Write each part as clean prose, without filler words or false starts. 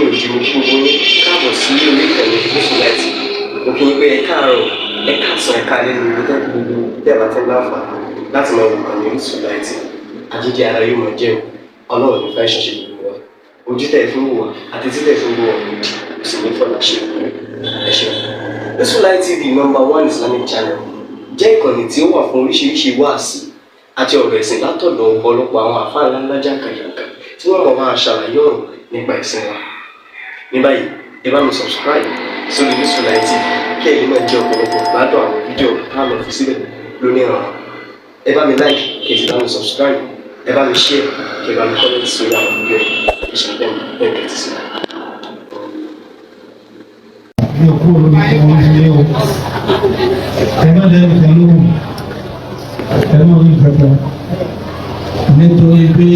Lẹ́yìn òjò gbogbo yín káàbọ̀ sí orí ìkànnì Orísun Light. Mo kí yín pé ẹ káàárọ̀, ẹ káàsán, ẹ káalẹ́ ní gbogbo gbogbo tẹ́ ẹ bá ti ń láǹfààní láti máa wò ìkànnì Orísun Light. Àjíjẹ ara yóò máa jẹun. Ọlọ́run ní fẹ́ ṣiṣẹ́ gbogbo wa. Ojú tẹ̀ fún wò wá àti títẹ̀ fún wò wá òdì kò sì ní fọlá ṣe. Ẹ ṣeun. Orísun Light TV, number one Islamic channel, jẹ́ ìkànnì tí ó wà fún oríṣiríṣi wáàsí àti ọ̀rọ̀ ẹ̀sìn látọ̀dọ̀ ọ̀pọ̀lọpọ̀ àwọn àfáà ńláńlá jàǹkàjàǹkà tí wọ́n mọ̀ máa ṣàlàyé ọ̀rọ̀ nípa ẹ̀sìn wa. Ní báyìí, ẹ bá mi subscribe sórí Orísun Light TV kí ẹ̀yin náà jẹ́ ọ̀pọ̀lọpọ̀ gbádùn àwọn fídíò tá a lọ fi síbẹ̀ lónìí ọ̀rọ̀. Ẹ bá mi like, kí ẹ sì bá mi subscribe, ẹ bá mi share, kí ẹ bá mi comment sórí àwọn fídíò yìí. Ẹ ṣe bẹ́ẹ̀ bẹ́ẹ̀ tẹ́tí sí. Mi ò kúrò lórí ọmọ ilé o. Ẹ má dẹ́nu kan lóhùn, ẹ má rí kankan, nítorí pé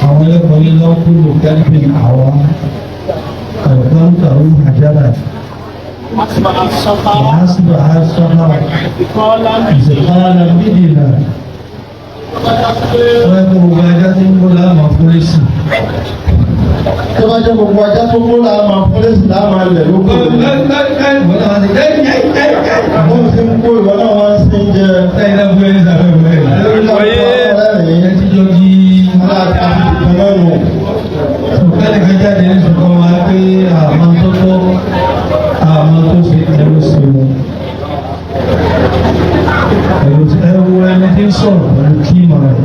àwọn ẹlẹ́kọ̀ọ́ ní lọ́kùnrin kẹ́lifin àwọn ọ̀gbọ́n tàwọn àjábà أصبح الصفا وأصبح الصفا ìsèkọ́lá bídìlà wọ́n kó gbogbo ajá tí ń bó láàmú fúlẹ́sì. Tó bá jẹ́ gbogbo ajá tó kó là máa fún lẹ́sìn là máa lẹ̀ lóko. Wọ́n náà ti Bó ṣe ń kó ìwọ náà wá ń ṣe ń jẹ. Sẹ́yìn náà fún ẹni sàfẹ́ fún ẹ̀. Lórí náà wọ́n rẹ́rìn-ín. Ẹ ti jọ kí Aláàtà ìtàn náà. Sọ̀kẹ́lẹ̀ kan jáde ní sọ̀kọ́ wa pé àwọn tó tọ́, àwọn tó ṣe ẹ̀rọ sí wọn. Ẹ̀rọ sí ẹ wo ẹni tí ń sọ̀rọ̀ pẹ̀lú kíìmọ̀ rẹ̀.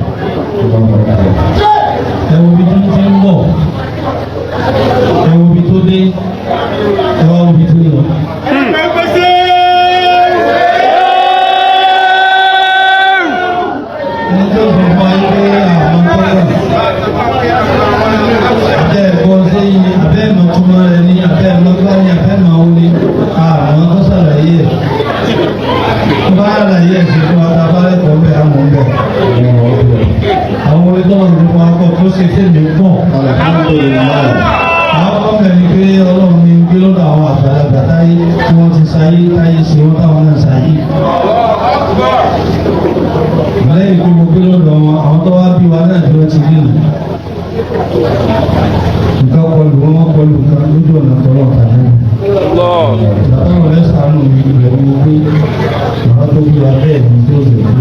Ẹ wo ibi tó ti ń bọ̀. Ẹ wo ibi tó dé. Ẹ wá wo ibi tó lọ. Ẹni tó sọ fún wa pé àwọn tó wà abẹ́ ẹ̀kọ́ sí abẹ́ ẹ̀mọ́ túmọ̀ rẹ̀ ní abẹ́ ẹ̀mọ́ gbá ní abẹ́ ẹ̀mọ́ wo ni àwọn tó ṣàlàyé ẹ̀ tó bá ṣàlàyé ẹ̀ sí fún wa tá a bá lẹ́kọ̀ọ́ bẹ́ẹ̀ àmọ́ bẹ́ẹ̀. Àwọn orí tó wọ́n ti fún wa kọ́ tó ṣe fèmí pọ̀. Àwọn ọmọ mi pé Ọlọ́run ní gbé lọ́dọ̀ àwọn àgbàlagbà táyé tí wọ́n ti sáyé táyé ṣe wọ́n táwọn náà sáyé. Lẹ́yìn tó mo gbé lọ́dọ̀ wọn, àwọn tó wá bí wa náà tí wọ́n ti rí nù, nǹkan kọlù wọn, kọlù nǹkan lójú ọ̀nà tọ́lọ̀ tàbí. Bàbá wọn lẹ sànù mi ibẹ̀ ni mo gbé bàbá tó bí wa bẹ́ẹ̀ ni tó lè kú.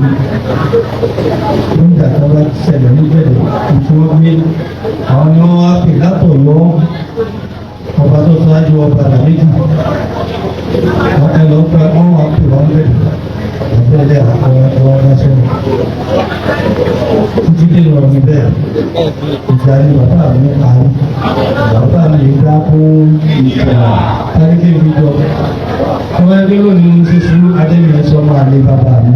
Nígbà tó bá ṣẹlẹ̀ níbẹ̀rẹ̀ tí wọ́n gbé, àwọn ni wọ́n wá pè látọ̀yọ́ ọba tó ṣáájú ọba làmídì. Wọ́n ẹ lọ pẹ́ wọ́n wá pè wọ́n bẹ̀rẹ̀. Bàbá ẹlẹ́ àkọ́wá tó wá bá sọ̀rọ̀. Títí dé lọ ní bẹ́ẹ̀. Ìjà ni bàbá mi parí. Bàbá mi dá fún ìjà. Káríkè mi jọ. Wọ́n ẹgbẹ́ lónìí ní sísú Adébíyẹ sọ́mọ́ àlè bàbá mi.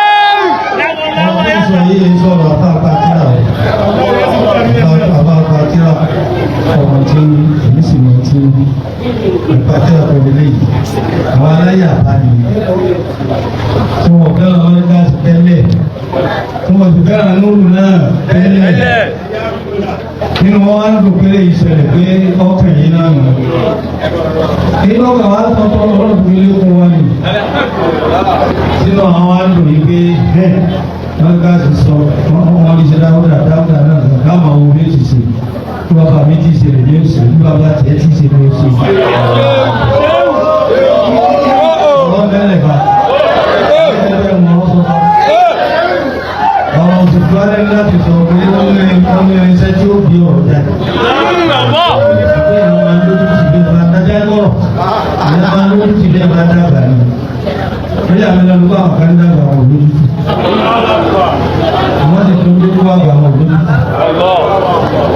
Wọ́n ti sọ yìí sọ̀rọ̀ àbá àpàtìrà o. Àbá àpàtìrà ọmọ tí ń èmi sì mọ̀ tí ń àpàtìrà pẹ̀lú eléyìí. Àwọn aláyà bá ní. Tí wọ́n fẹ́ràn Mọ́ríkàsì tẹ́lẹ̀. Tí wọ́n sì fẹ́ràn Núrù náà tẹ́lẹ̀. Nínú wọn wá ń dùn pé ìṣẹ̀lẹ̀ pé ọkàn yìí náà nù. Inú ọkàn wa tọ́tọ́ ọlọ́run fi lékún wa nì. Sínú àwọn wa ń dùn yìí pé ẹ̀ Mọ́ríkàsì sọ wọ́n ní ṣe dáwọ́dà dáwọ́dà náà sọ káwọn àwọn omi ti ṣe. Bí bàbá mi ti ṣe lè ní oṣù, bí bàbá tiẹ̀ ti ṣe ní oṣù. Wọ́n bẹ̀rẹ̀ bá. Ẹgbẹ́ wọn sọ fún ọ̀rọ̀ òṣùpá lẹ́nu láti sọ pé ó ní irinṣẹ́ tí ó bí ọ̀rọ̀ jáde. Ìgbé ìlú máa ń lójú ti bí ọba dájá lọ́rọ̀. Ìyá máa ń lójú ti bí ọba dábàá ni. Orí àmì lẹ́nu bá àwọn kan dábàá àwọn olójú tì. Àwọn sì tún dúdú wà bá àwọn olójú tì.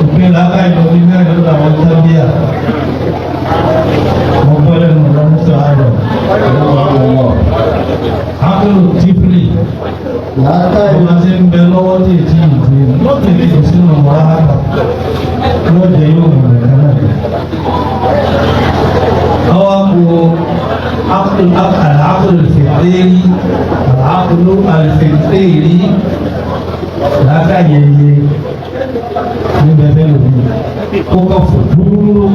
Ìpín làákà ìlọ bí mẹ́rin lọ́dọ̀ àwọn sábíà. Mo gbọ́ lẹ́nu ọ̀rọ̀ mọ́tò àárọ̀. Ápẹ́lú tífìlì Làákà ọmọ tí ń bẹ lọ́wọ́ tí ètí ìdí lọ́tẹ̀ tí kò sínú wàhálà lọ́jọ́ yóò mọ̀ nìkan náà. Ọwọ́ àpò àlàáfíà fìtẹ́rì àlàáfíà àlfìtẹ́rì làákàyèyè níbẹ̀ bẹ́ẹ̀ lòdì kó kọ́ fò dúró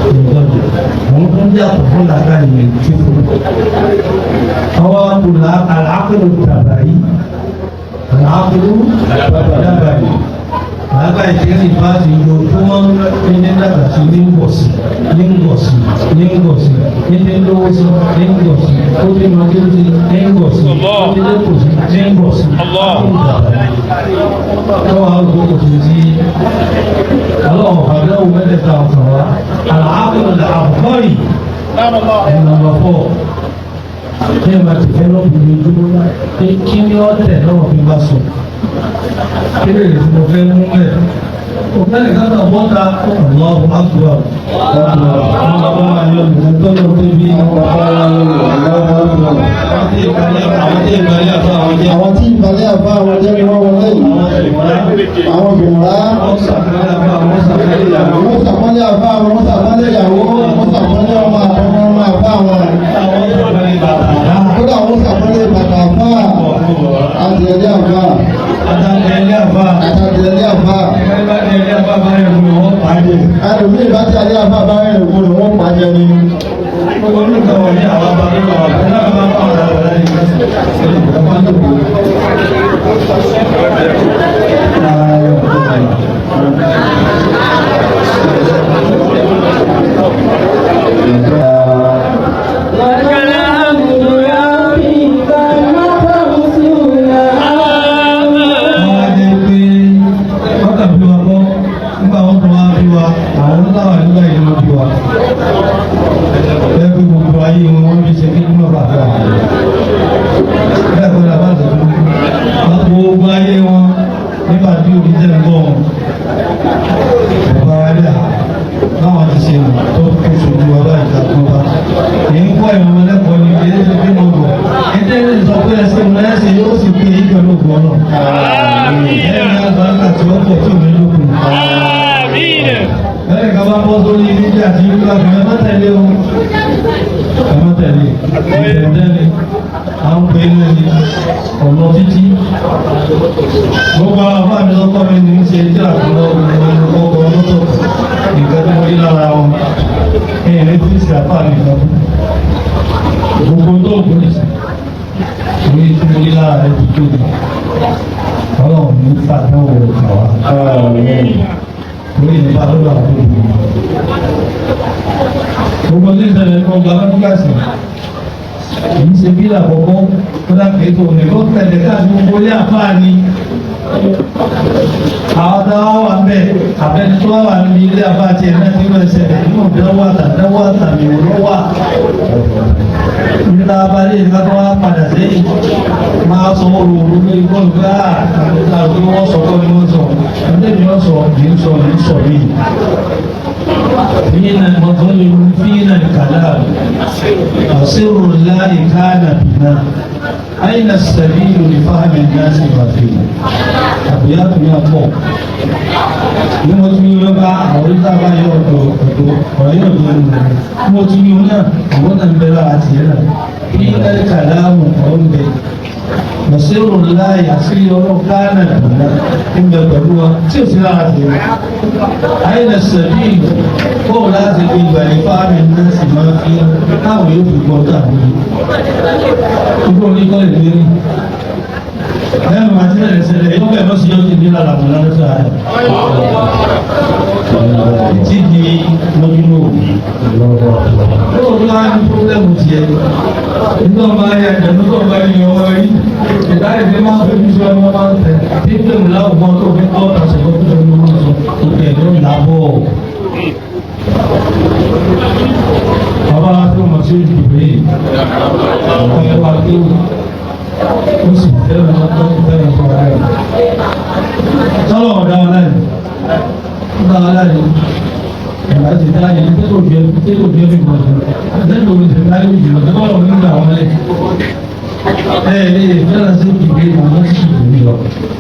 ìjọba òun tún yàtọ̀ fún làákàyè tí fún. Ọwọ́ àpò àlàáfíà tàbáyé Àlàáfíà dábàá àgbà ìkíní ìfáàsì ojoojúmọ́ ní dàgbà sí ní ń bọ̀ sí ní ń bọ̀ sí ní ń bọ̀ sí ní ti ń lówó sí ní ń bọ̀ sí ó ti mọ kí ó ti ní ń bọ̀ sí ó ti lẹ́kọ̀ọ́ sí ní ń bọ̀ sí. Lọ́wọ́ àwọn olùkọ́ kò sí ọlọ́run àbẹ̀wò mẹ́tẹ̀ẹ̀ta ọ̀sán wa àlàáfíà àbùkọ́rì nọ́mbà 4. Ní ìgbà tí fẹ́ lọ́kùnrin ojoojúmọ́ pé kí ni ọ̀tẹ̀ lọ́wọ́ fi bá sùn kí lè tí mo fẹ́ mú ẹ̀. Òfin nìkan náà bọ́ta Allahu Akbar. Àwọn bàbá wa yọ nìkan tó lọ débi. Àwọn tí ìgbàlẹ̀ àbá àwọn jẹ́. Àwọn tí ìbàlẹ̀ àbá àwọn jẹ́ ni wọ́n wọlé yìí. Àwọn bìnrà. Wọ́n sàkálẹ̀ àbá àwọn sàkálẹ̀ ìyàwó. Wọ́n sàpọ́nlé àbá àwọn, wọ́n sàpọ́nlé ìyàwó, wọ́n sàpọ́nlé ọmọ àtọmọ ọmọ àbá àwọn. Àwọn sàkálẹ̀ bàbá. Kódà wọ́n sàpọ́nlé bàtà àbá àtìlẹ́lẹ́ àbá. Àtàlẹ́lẹ́ àbá. Àtàtìlẹ́lẹ́ àbá. Ẹgbẹ́ bá ní ẹlẹ́ àbá bá rẹ̀ mú wọn pàdé. Ẹlòmíì bá ti alẹ́ àbá bá rẹ̀ kó lè wọ́n pàjẹ́ ni. Gbogbo nǹkan wọ̀nyí àwọn bá lọ́wọ́ àwọn náà máa ń bá ọ̀rọ̀ rẹ̀ lẹ́yìn. لك الحمد يا حبيب المرسول Wọ́n á jẹ́ pé wọ́n kà bí wa gbọ́ nígbà wọ́n tún wá bí wa àwọn táwà nígbà yìí wọ́n bí wa. Bẹ́ẹ̀ bí gbogbo ayé wọn wọ́n fi ṣe kí ní wọ́n bàbá wọn. Bẹ́ẹ̀ kọ́ la bá sọ fún wọn. Gbogbo ayé wọn nígbà tí òbí jẹ́ ń bọ̀ wọn. Bàbá wa rí à báwọn ti ṣe mọ̀ tó kó sojú wa báyìí ká tó bá. Èyí ń kọ́ ìwọ̀n lẹ́kọ̀ọ́ ni kì í ṣe bí mo bọ̀. Ìdílé sọ pé ẹsẹ̀ mo ẹsẹ̀ yóò sì pé èyí pẹ̀lú ògùn ọ̀nà. Ẹ̀yin àgbàlagbà tí ó pọ̀ tí ò ní lókun. Bẹ́ẹ̀ni ká bá bọ́ sórí níjà tí ó gbà fún ẹ má tẹ̀lé o. Ẹ má tẹ̀lé. Ẹ tẹ̀lé. À ń pè é ní ọ̀nà títí. Gbogbo àwọn afá mi lọ́kọ́ mi ní í ṣe tí àkùrọ̀ ọkọ̀ lọ́tọ̀ nǹkan tí mo rí lára wọn. Ẹ̀yìn rẹ̀ ti ṣe àfáà mi kan. Gbogbo tó ń kúrò sí. Orí tí mo rí lára rẹ̀ ti tóbi. Ọlọ́run ní fàdánwò kà wá. Orí ìbá lọ́dọ̀ àwọn olùkọ́. Gbogbo ní ìṣẹ̀lẹ̀ ní ọgbà lọ́dúnkàsì. Kì í ṣe bí àkọ́kọ́ tó dákẹ́ tó ní kó tẹ̀lé káàkiri gbogbo ilé àfáà ni. Àwọn táwa wà ń bẹ̀ àbẹ́ni tó wà níbi ilé àfáà tiẹ̀ náà ti wọ́n ṣẹlẹ̀ nínú ìdánwò àtàdánwò àtàmì òlọ́wà. Nígbà bá lè ká tó wá padà sẹ́yìn máa sọ òru lórí bọ́ọ̀lù pé àti wọ́n sọ kọ́ ni wọ́n sọ ẹgbẹ́ mi wọ́n sọ kì í sọ ní sọ mí. Fíìnà mọ̀tọ́lù fíìnà kàláàmù àṣírò láì kánà bìnà àyìnà sàbílù ní fáhàmì náà sì wà fíìnà. Àbúyá tó yà pọ̀. Ní mo tún yọ bá àwọn oríta bá yọ ọ̀dọ̀ ọ̀dọ̀ ọ̀rọ̀ yóò tó ń lò. Ní mo tún yọ náà àwọn náà ń bẹ lára tiẹ̀ náà. Fíìnà kàláàmù ọ̀rọ̀ ń bẹ basiru láì àṣírí ọlọ́run kánà dùnà ń bẹ pẹ̀lú wa tí ò sí lára ti rẹ̀. àyìnà sẹ̀bí kóò láti fi ìgbàlè fáàmì náà sì máa fi káwọn yóò fi gbọ́ tàbí. Gbogbo oníkọ́ lè lérí. Lẹ́nu àti ẹ̀rẹ̀ ṣẹlẹ̀ yóò bẹ̀rẹ̀ lọ́sí yóò ti ní lára mọ̀ lọ́sí rẹ̀. Títí di lọ́dún òbí. Yóò tó wá ní pírọ́blẹ́mù tiẹ̀. Nígbà máa yẹ ẹ̀jẹ̀ tó bá yẹ ọwọ́ rí. Ìdáyẹ̀ tí máa ń fi bí sọ ẹni wọ́n máa ń tẹ̀. Tí ń tẹ̀wò láwùjọ tó fi ń tọ́ ọ̀tà ṣẹ̀kọ́ tó fi ń sọ. Ìpè ló ń làbọ̀. Bàbá tó mọ̀ sí ìdìbò yìí. Ọ̀pọ̀ wa tó ó sì fẹ́ràn tó fẹ́ràn tó ara rẹ̀. Sọ́lọ̀ ọ̀dà wọn láyé. Ọ̀dà wọn láyé. Ìgbà tí táyé ní tẹ́lẹ̀ òbí ẹbí tẹ́lẹ̀ òbí ẹbí gbọ̀dọ̀. Tẹ́lẹ̀ òbí tẹ́lẹ̀ táyé òjì lọ tẹ́lẹ̀ òbí gbà wọn lẹ̀. Ẹ ẹ fẹ́ràn sí ìdìbò yìí àwọn sì ìdìbò lọ.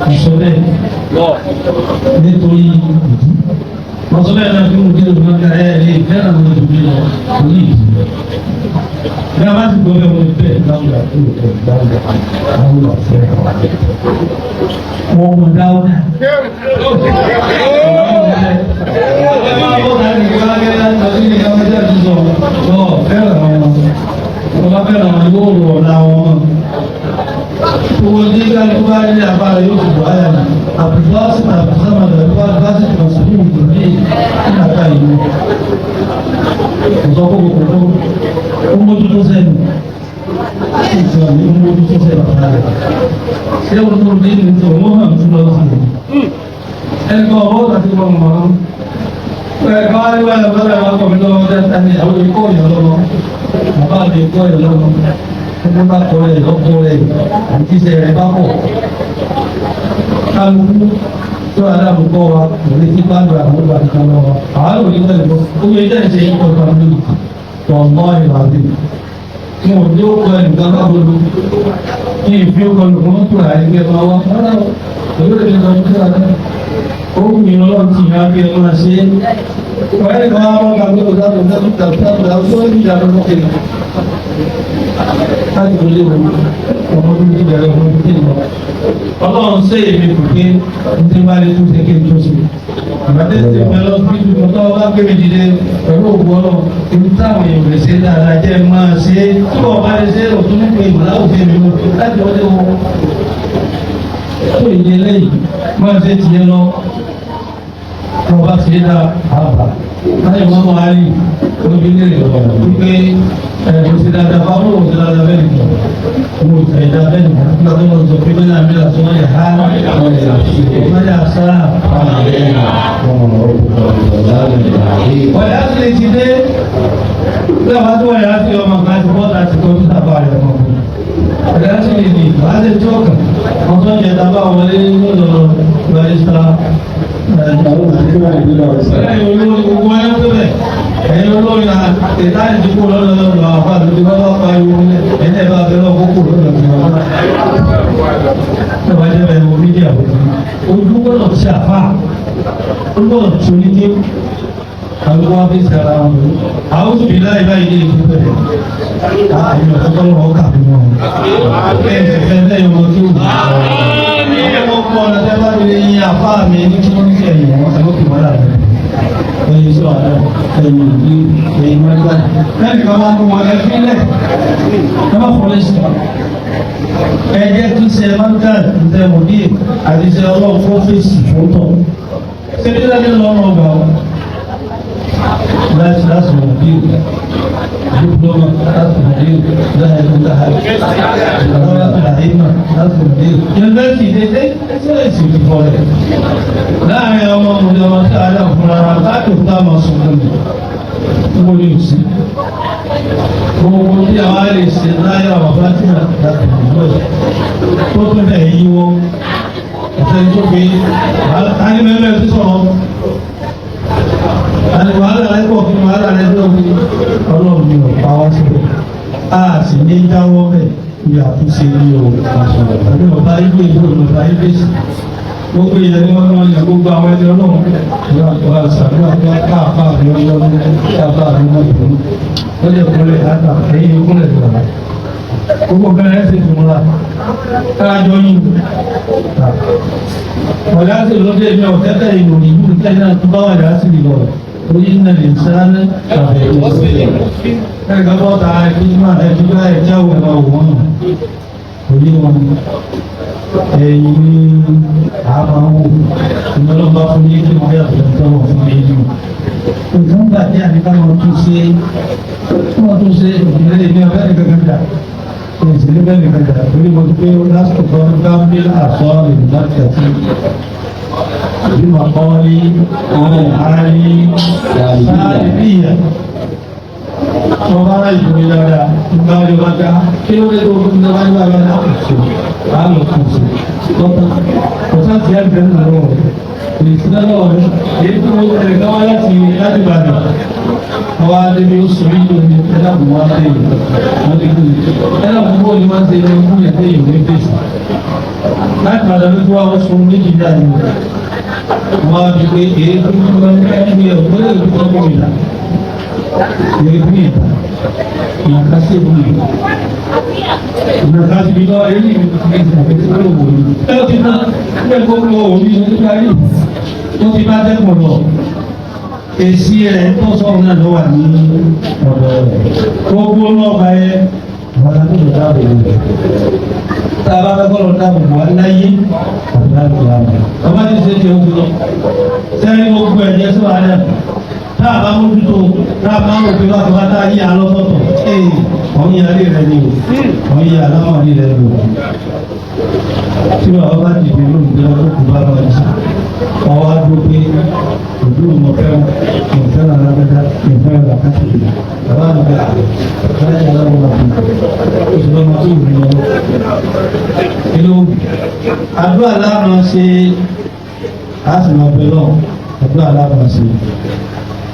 Mo sọ bẹ́ẹ̀ nítorí ìdí. Mo sọ bẹ́ẹ̀ náà fún mi kí ló ń ẹ ẹ fẹ́ràn sí ìdìbò lọ torí ìdí. Bí a bá ti gbọ́ bẹ́ẹ̀ mo ní bẹ́ẹ̀ dáwùdà tó lè tẹ̀ dáwùdà dáwùdà fẹ́ràn wa. Wọ́n mọ dáwùdà. Ẹ máa bọ́ náà ní ìwé akẹ́lẹ́ àti ní ìyá ọjọ́ àti sọ ọ fẹ́ràn wọn. Wọ́n bá fẹ́ràn wọn yóò rọ̀ ọ̀la wọn. Owó ní kálukú bá nílé àbára yóò fi wáyà ní àbùbáṣì àbùsámàdà àbùbáṣì tìmọ̀sí ní ìlàkà ìlú. Kò sọ kókò kókó, ó mójútó sẹ́nu. Ìjọ ní ó mójútó sẹ́nu bàbá rẹ̀. Ṣé o tó ní ìlú tó wọ́n hàn sí lọ sí i? Ẹnì kan ọwọ́ àti ìwọ̀n mọ̀ ọ́n. Ẹ̀ka wá ní wáyà bọ́lá wa kọ̀ mí lọ́wọ́ dẹ́ta ní àwọn ikọ̀ ìyọ̀ lọ́wọ́. Bàbá mi kọ́ ìyọ̀ lọ́wọ́. Ẹni bá kọ rẹ̀ lọ́kọ rẹ̀ àti iṣẹ́ rẹ̀ bá pọ̀. Kálukú tó aláàbùkọ́ wa kò lè ti gbàgbà àwọn ìgbà kan lọ́wọ́. Àwọn ò ní pẹ̀lú owó ilé ìṣe yìí kọ̀ọ̀kan lórí tọ̀ọ̀mọ́ ìwádìí. Mo ò ní ó kọ ẹnìkan bá bolo. Kí n fi ó kọ lùkọ́ mọ́tò àìgbẹ́ máa wá. Rárá o, èyí ò lè sọ fún kíláà náà. Ó wù mí lọ́wọ́ tí ìyá bí ẹ máa ṣe é. Ọ̀rẹ́ kan á wọ́n gbàgbé kò sábà sábà sábà sábà tó ń jà lọ́wọ́ kiri. Láti tó léwu, ọmọ tó ti bẹ̀rẹ̀ ọmọ tó ti lọ. Ọlọ́run ṣe èmi kò pé ní ti bá lè tún ṣe kí n tó ṣe. Àbádé ti bẹ̀ lọ sí ibi tó bá gbé mi dìde pẹ̀lú òkú ọlọ́run. Ibi táwọn èèyàn lè ṣe dáadáa jẹ́ máa ṣe é. Tí wọ́n bá lè ṣe é, òtún nípa ìmọ̀ láwùjọ mi mọ́ láti ọdẹ wọn. Tó ìdí eléyìí máa ṣe tiẹ̀ lọ. Wọ́n bá ṣe é dá àbá. Láyé wọn máa rí olóbi lè wípé ẹ̀ mo ṣe dáadáa bá wọn ò ṣe dáadáa bẹ́ẹ̀ nìkan. Mo ṣe dáadáa bẹ́ẹ̀ nìkan. Nígbà tó lọ sọ pé bẹ́ẹ̀ náà mi là sọ yẹ ha wọ́n yà sá. Wọ́n yà sí ti dé. Bí a bá tó wọ́n yà sí ọmọ kan ti bọ́ta ti kọjú sábà rẹ̀ mọ́. Wọ́n yà sí ní wàá tó kàn. Wọ́n tó ń jẹ tábà wọlé lọ́dọ̀ barista. Ẹ̀yin olórí gbogbo ẹ̀ ń tó bẹ̀. Ẹ̀yin olórí náà ìta ìdíkù lọ́dọ̀ lọ́dọ̀ àwọn afáàlú ti bá bá pariwo ẹ̀yin ẹ̀ bá bẹ̀rẹ̀ ọkọ̀ kò lọ́dọ̀ tí wọ́n. Ẹ wá jẹ́ bẹ́ẹ̀ wo mídíà wò ni. Ojú gbọ́dọ̀ ti àfà. Ojú gbọ́dọ̀ ti oníké. Àwọn wá fi sara wọn. Àwọn òbí láì báyìí lè fi bẹ̀rẹ̀. Àyè ọ̀tọ́ lọ́wọ́ kà mí wọn. Ẹ ẹ lẹ́yìn ọmọ tó wù. Ẹ mọ̀ kọ́ ọ̀nà tẹ́ bá lè yin àfá mi ní kí wọ́n ní ẹ̀yìn wọn ẹ lókè wọn làbẹ́. Ẹyin sọ àná ẹyin ìdí ẹyin mẹ́ta. Lẹ́yìn kan máa ń wọn ẹ fílẹ̀. Ẹ má fọ lẹ́sìn. Ẹ jẹ́ kí ṣe mọ́tà ǹtẹ̀ mọ̀dí àti ṣe ọlọ́run fún fèsì fún tọ̀. Ṣé bí lẹ́yìn lọ́rùn ọgbà wọn? Láti láti mọ̀ bí diploma láti mọ̀ bí láti mọ̀ bí láti mọ̀ bí yunifásitì ṣe ṣe ṣe ti fọ rẹ̀. Láàárín ọmọ ọmọdé ọmọ tí a dà fúnra ra láti òkúta máa sùn fún mi. Mo lè sí. Gbogbo tí a wá lè ṣe láyé àwọn Fátímà láti mọ̀ bí tó tún bẹ̀ yíwọ́. Ọ̀sẹ̀ tó pé á ní mẹ́mẹ́ tó sọ̀rọ̀. Àti wàhálà rẹ pọ̀ fún wàhálà rẹ tó fi ọlọ́run mi ò pa wá síbẹ̀. A sì ní dáwọ́ bẹ̀ ní àtúnṣe ní o. Àbí ọba ilé ìlú ọba ilé sí. Gbogbo ìyẹn ni wọ́n máa ń yàn gbogbo àwọn ẹni ọlọ́run. Ìyá àgbà ṣàdúrà pé káàfà mi ọlọ́run káàfà mi ọlọ́run. Ó lè kúnlẹ̀ àgbà ẹ̀yìn kúnlẹ̀ lọ́la. Gbogbo nǹkan ẹ̀ sì fún wa. Káàjọ yìí. Ọ̀gá sì ló dé mi ọ̀tẹ́tẹ̀ ìròyìn ìlú tẹ́lẹ̀ náà tó bá wà yá sí ìlọ. Orí iná lè sáré tàbí ẹ̀ka bọ́ ta ẹbí máa ẹbí bá ẹjẹ́ òun ẹ̀ma wò wọ́n. Orí wọn ẹ̀yìn ní àmà wò. Ìmọ̀lọ́ba fún yín kí wọ́n yàtọ̀ tó wọ̀ fún yín nù. Nǹkan bàjẹ́ àníkà wọn tún ṣe wọ́n tún ṣe ìdílé ní ọ̀fẹ́ nìkan kan dà. Ìṣèlú bẹ́ẹ̀ nìkan dà torí mo ti pé lásìkò kan bá ń bí àṣọ ìlú láti àti بمقال علي سالبية ọba ìgbòho dáadáa nígbà wọlé bá dá kí ló dé tó fún mi wájú bá dá kùsù bá lọ kùsù lọ́tà kò sáà ti ẹ̀jẹ̀ nínú lọ́wọ́ rẹ̀ èyí lọ́wọ́ rẹ̀ èyí tó ẹ̀ka wá láti láti Ìbàdàn wọ́n wá débi ó sọ yìí lómi ẹ̀dàkùn wá dé yìí wọ́n ti kú ẹ̀dàkùn bó ni wọ́n ṣe lọ fún ẹ̀dẹ́ yìí ní fèsì láti Ìbàdàn ló ti wá wọ́n sọ méjì dáa wọ́n á fi pé èyí tó ń bá ẹni ọ̀gbọ́n lè dúpọ̀ mọ́ ìlà èyí fún ìlà ìyàká sí ìbú ìlà ìyàká sí ibi lọ́wọ́ èyí ní ìgbà tí ó wò ní. ẹ ó ti ná ẹ kó lọ òní ní nípa yìí ó ti bá dẹ́kun lọ èsì rẹ̀ tó sọ̀rọ̀ náà ló wà ní ọ̀dọ̀ rẹ̀ gbogbo lọ́ba yẹ Àwọn aláàbò dáàbò bò. Tá a bá fẹ́ kọ́ lọ dáàbò bò wá láyé àti láti wà mí. Ọba ní ṣe ṣe oṣù lọ. Sẹ́yìn gbogbo ẹ̀jẹ̀ sí wàhálà. Tá a bá mójútó, tá a bá wò pé wá tó bá tá a yí alọ́sọ̀tọ̀. Ee, ọ̀hún yẹ alẹ́ rẹ ni o, ọ̀hún yẹ alámọ̀rí rẹ ni o. Tí bàbá bá dìde lóògbé ọdún kò bá lọ sí. Ọwọ́ á dúró pé òbí mo fẹ́ràn mo fẹ́ràn alágbádá mo fẹ́ràn làkàtúntì. Bàbá mi gbà láyé aláwọ̀ àti oṣù lọ́mọ tó wù mí lọ. Inú àdúrà láàmú ṣe á sì máa bẹ lọ àdúrà láàmú ṣe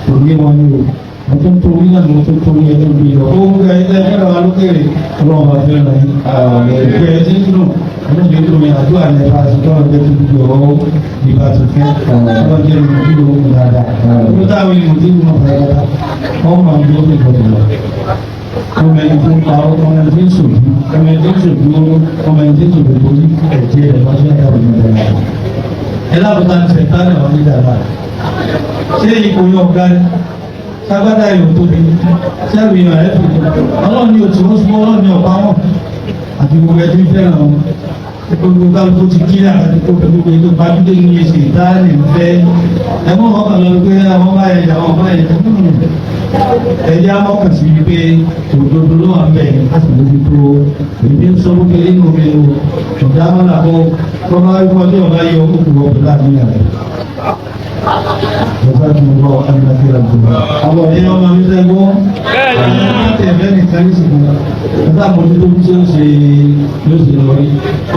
kò ní wọn ní o. Mo tó ń torí náà mo tó ń torí ẹni bí lọ. Ó ń gbẹ ilé fẹ́ràn wa lókèrè ọlọ́run bá fẹ́ràn yín. Ìgbẹ́ ẹ ti ń dùn ọlọ́run ti ń dùn mí àdúrà ní ẹ̀fà àti tọ́lọ̀ jẹ́ kí gbogbo ọ̀rọ̀ ìbá ti fẹ́. Ọlọ́run jẹ́ ìlú kí ló ń dáadáa. Ó dáwọ́ ìlú tí mo fẹ́ dáadáa. Wọ́n máa ń bí ó ti gbọdọ̀ lọ. Ọmọ ẹni tó ń pa ọmọ ẹni tí ń sòdú ọmọ ẹni tí ń sòdú ọmọ ẹni tí ń sòdú torí ẹ̀jẹ̀ rẹ̀ wájú ẹ̀dá òní dáadáa. Ẹ lábùtà ń sẹ̀tá náà wọ́n ní dáadáa. Ṣé ipò yóò ga ni? Sagbada yóò tóbi sẹ́rù yóò ẹ̀ fi ọlọ́run ní òtún ó súnmọ́ ọlọ́run ní ọ̀pá wọn àti gbogbo ẹtí fẹ́ràn wọn gbogbo kálukú ti kí àti gbogbo gbogbo ètò pàdé ní èsì ìtaní fẹ́ ẹ̀mọ́ wọn kàn lọ pé àwọn bá yẹn àwọn bá yẹn ẹ̀jẹ̀ amọ̀kàn sí wípé òdodo ló wà ń bẹ̀ láti lójú tó èmi ń sọ wípé nínú mi o ọ̀dà mọ́lá kó kọ́ bá wípé ọdún ọ̀bá yọ òkú ọ̀bẹ láàrin àná. Jazakum Allah anna khairal jazaa. Àwọn ẹ̀yọ́ ọmọ mi sẹ́ gbọ́. Láti ẹ̀fẹ́ nìkan ní ìsìnkú. Nígbà mo ti tó bí ṣe ń ṣe ló ṣe lọ rí.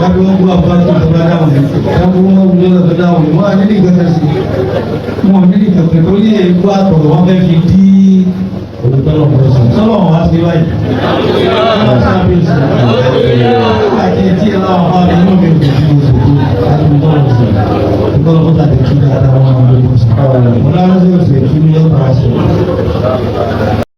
Lábẹ́ wọn gbọ́ àbúrò tó bá dáhùn ní. Lábẹ́ wọn gbọ́ tó dáhùn ní. Wọ́n á nílì kankan sí. Wọ́n nílì kankan tó ní èkó àtọ̀rọ̀ wọn fẹ́ fi dí olùtọ́lọ̀ pẹ̀sẹ̀. Sọ́lọ̀ wọn á ṣe báyìí. Wọ́n sábẹ́sì. Àti etí ẹ̀ láwọn bá mi inú mi ò dùn sí oṣù tó láti tọ́lọ̀ sí. Ìtọ́lọ̀ kó tàbí kí dáadáa wọn lórí oṣù. Ọlọ́run sì ń ṣe kí ní ọ̀tọ̀ àṣẹ.